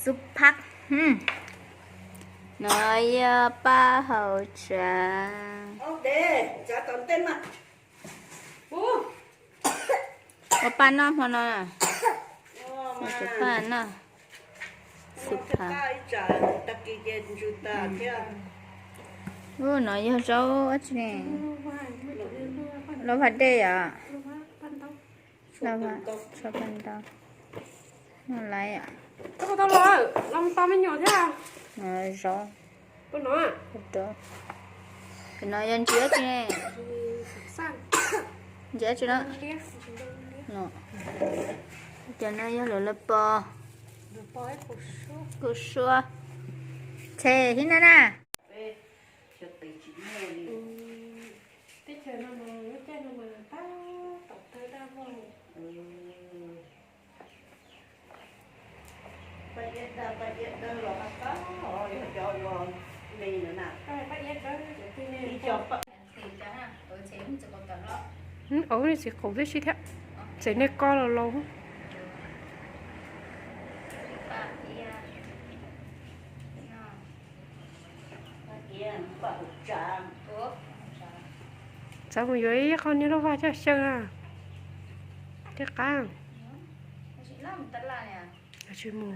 Xub phab. No yog paj hauv tsav. Ua paj noj hmo no. Ua paj noj. Xub phab. Ub, no yog zaub dab tsi ne? Lauj vaj dej yom? Lauj vaj, tshuaj paj ntaub. Noj laiv. Zaub. Tam no yog ntsis dab tsi ne? Ntsis dab tsi no? Cov no yog lawv lawv pos. Kuv suab. Tshem hib na na. Ub, txiv qaub tib si thiab. Txiv nej koj los laus. Txav mus yuav ib qho niag lauj vaj coj xyaw na. Thiab qab. Tsis mus.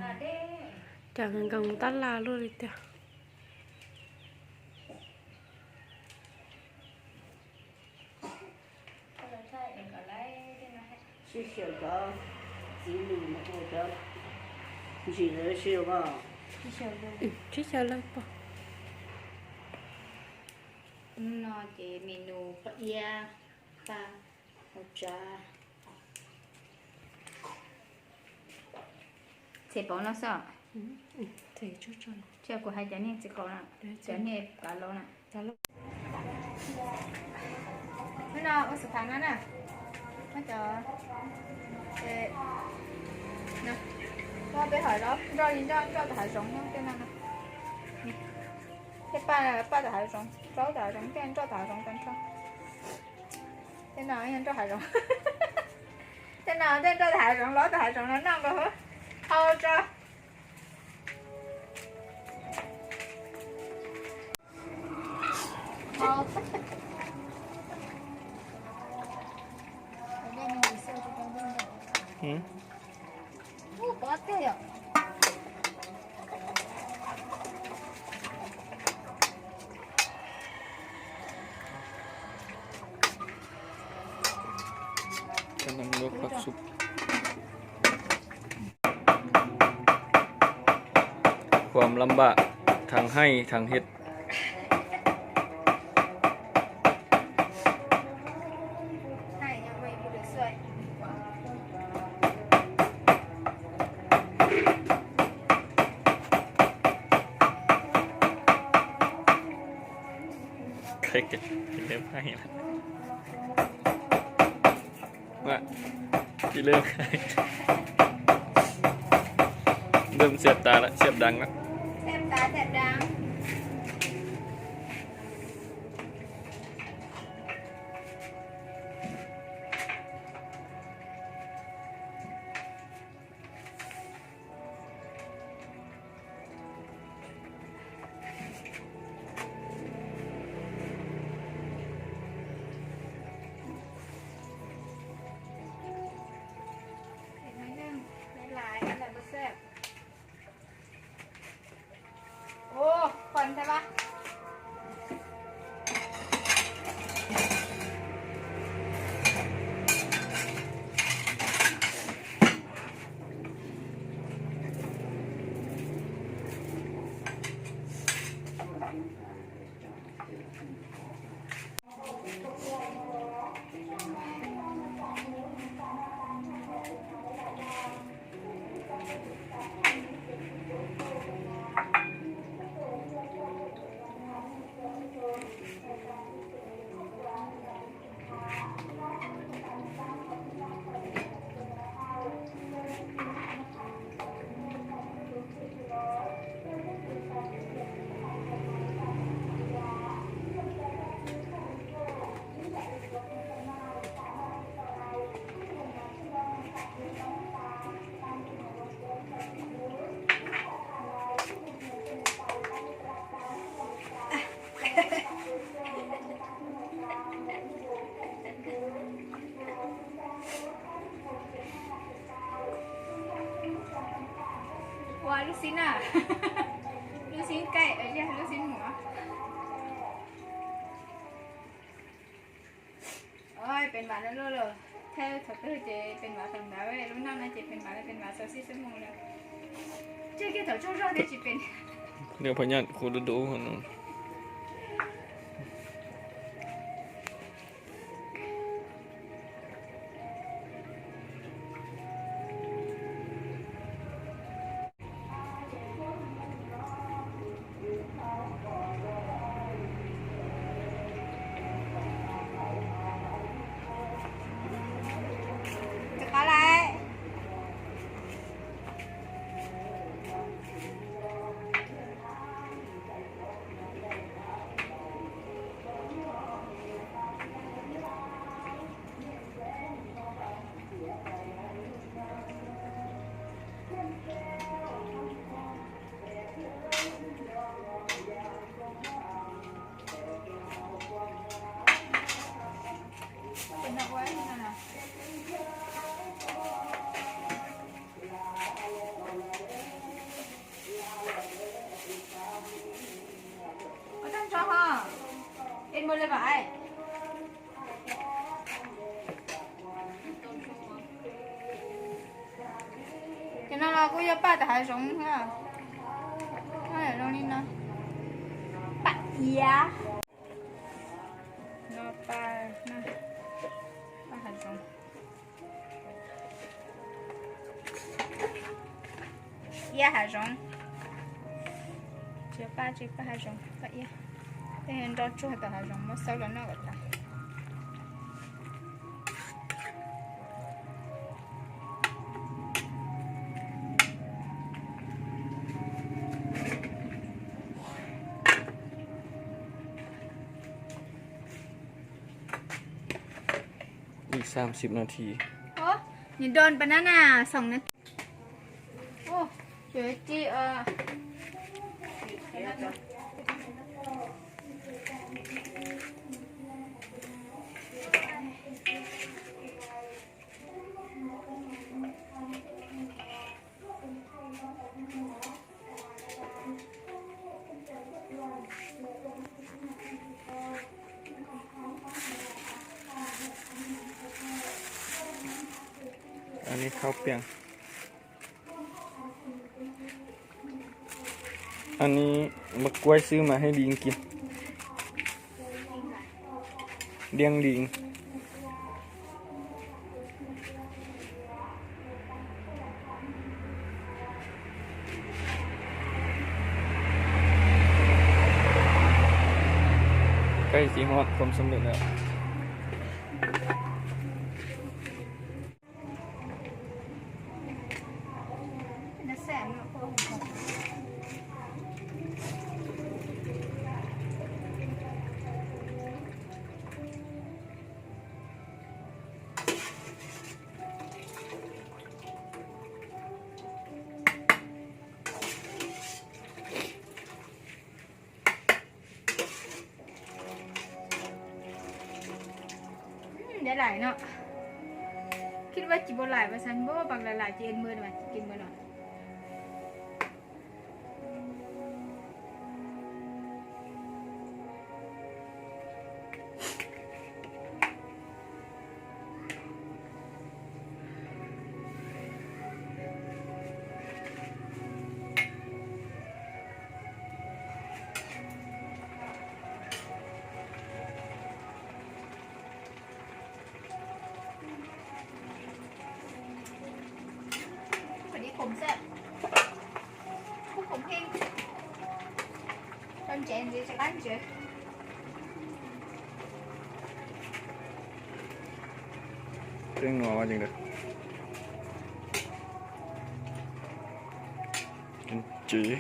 Cas nkees mus tab laj luaj li tiag. Sib xyaw cov txiv lws no, cov ntsis lawv sib xyaw. Sib xyaw lawm pog. Hnub no ces menu paj iab, paj hauv tsav. Txiv pauv no xwb. Kuv hais cov niag txiv qaub na, cov niag kav laus na. Hnub no ua xav thav no na, muab cov, muab peb hom zaub nroj li nroj, nroj tom hav zoov no tej no. Thiab paj, paj tom hav zoov, zaub tom hav zoov, tej nroj tom hav zoov tag nrho. Tej no yog nroj hav zoov. Tej no tej nroj tom hav zoov, los tom hav zoov no noj nkaus hauv tso.ความลำบากทั้งให้ทั้งเฮ็ด Khaij kawg, khaij kawg. Ua, ib lub, ntxeem xiab tas lawm, xiab dang lawm. Ua, Ua lub xib na, lub xib kaij, yog lub xib mum. Oj, pes npav no luaj lawm. Thawj thaum twg ces pes npav thaum ntawd, lub noj no ces pes npav, pes npav txog xib xib mum lawm. Tseg kiag thaum tsaug zog thiab tsis pes. Nws pha nyaj kuv dub dub no. Rov qab lawm. Ua tag nrho ho. Es mus li vam. Cov no los kuj yog paj tom hav zoov. Zoo li no. Paj iav. No paj, paj hav zoov. Iab hav zoov. Tsis paj, tsis paj hav zoov, paj iab. Tej nroj tsuag tom hav zoov muab xawb los noj kom tas. Ib xaam xib nas this. Ov, nws doon pa nab na, xoom na. Ov, cuav ci. Anij khaub piam. Anij mas kuaib xwb mas hej li kiag. Diab li. Casi hot, không xâm lược nữa. Dab laim no. Khib vaj ci npau laim mas xav npau pas laim laim ces mw mas ci mw no. Phải đi khủng sếp. Khủng khủng hin. Con trẻ gì cho bán chứ. Twb ngos ua li ntawd. Tsev.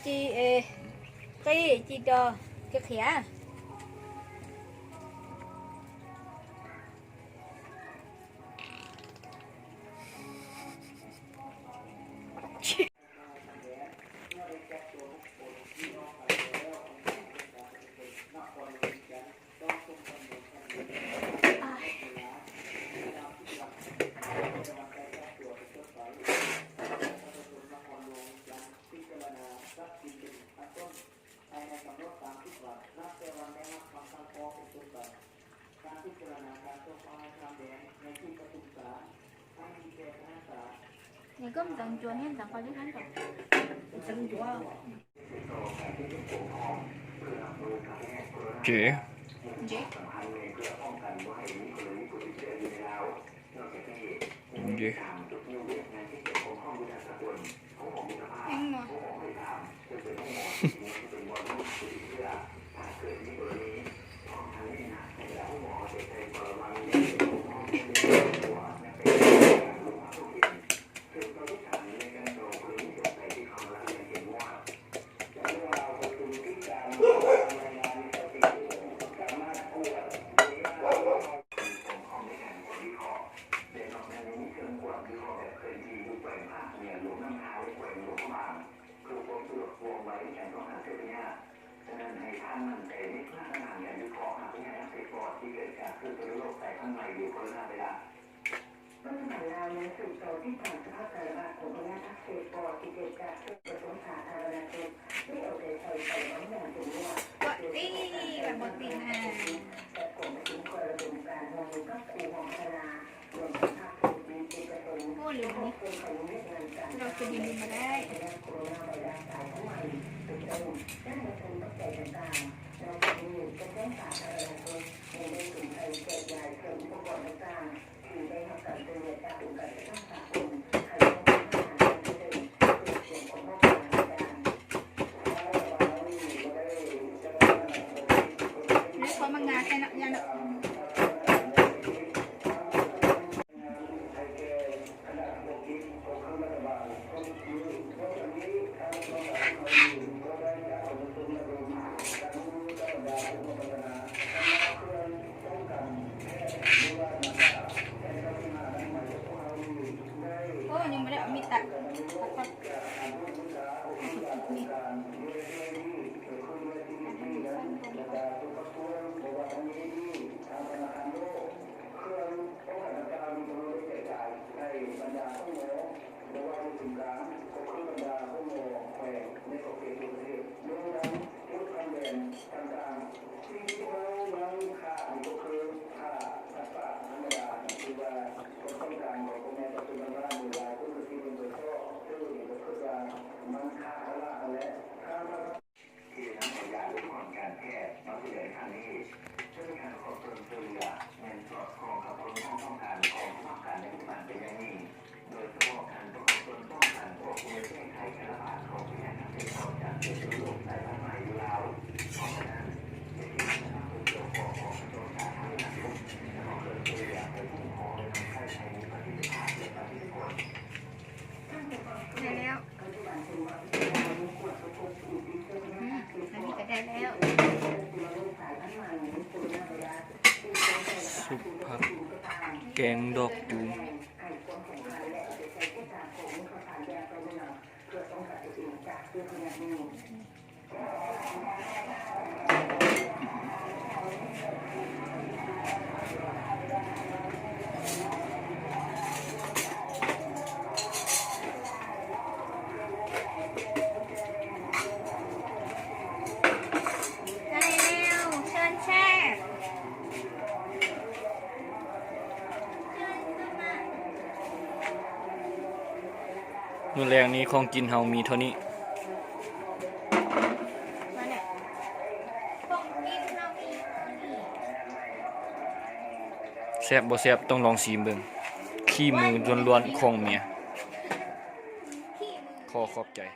Ci, qi, ci do, ci qhiav. Ces Xub phaj keeb doj cub. Nws leej ni khoom kib hauv mis thov ni. Xab puas xab tooj loov xim npawg. Khib mws luaj luaj khoom mias. Kho khov cai.